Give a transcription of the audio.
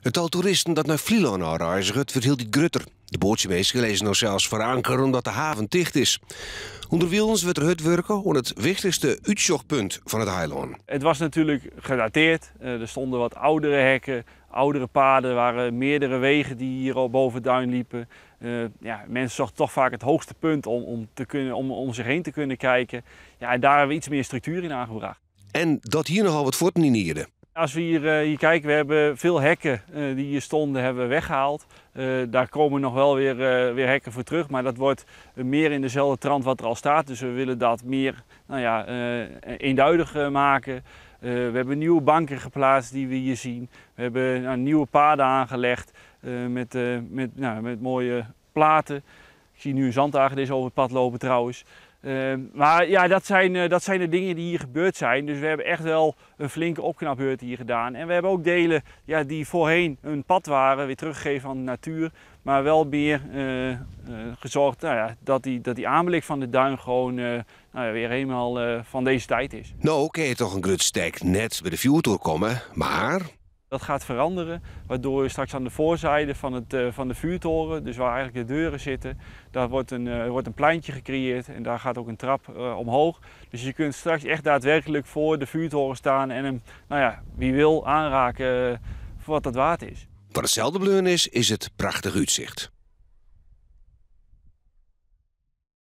It tal toeristen dat nei Flylân ôfreizget wurdt hieltyd grutter. De boatsjeminsken lizze no sels foar anker omdat de haven ticht is. Underwilens wurdt der hurd wurke oan it wichtichste útsjochpunt fan it eilân. Het was natuurlijk gedateerd. Er stonden wat oudere hekken, oudere paden, er waren meerdere wegen die hier al boven het duin liepen. Ja, mensen zochten toch vaak het hoogste punt om zich heen te kunnen kijken. Ja, en daar hebben we iets meer structuur in aangebracht. En dat hie nochal wat fuotten yn 'e ierde. Als we hier kijken, we hebben veel hekken die hier stonden, hebben we weggehaald. Daar komen nog wel weer hekken voor terug, maar dat wordt meer in dezelfde trant wat er al staat. Dus we willen dat meer, nou ja, eenduidig maken. We hebben nieuwe banken geplaatst die we hier zien. We hebben, nou, nieuwe paden aangelegd nou, met mooie platen. Ik zie nu een zandhagedis over het pad lopen trouwens. Maar ja, dat zijn de dingen die hier gebeurd zijn. Dus we hebben echt wel een flinke opknapbeurt hier gedaan. En we hebben ook delen, ja, die voorheen een pad waren, weer teruggegeven aan de natuur. Maar wel meer gezorgd, nou ja, dat die aanblik van de duin gewoon, nou ja, weer helemaal van deze tijd is. No kin je toch in grut stek net by de fjoertoer komme, mar... Dat gaat veranderen, waardoor je straks aan de voorzijde van de vuurtoren, dus waar eigenlijk de deuren zitten, daar wordt een pleintje gecreëerd en daar gaat ook een trap omhoog. Dus je kunt straks echt daadwerkelijk voor de vuurtoren staan en hem, nou ja, wie wil aanraken voor wat dat waard is. Wat itselde bleaun is, is it prachtich útsicht.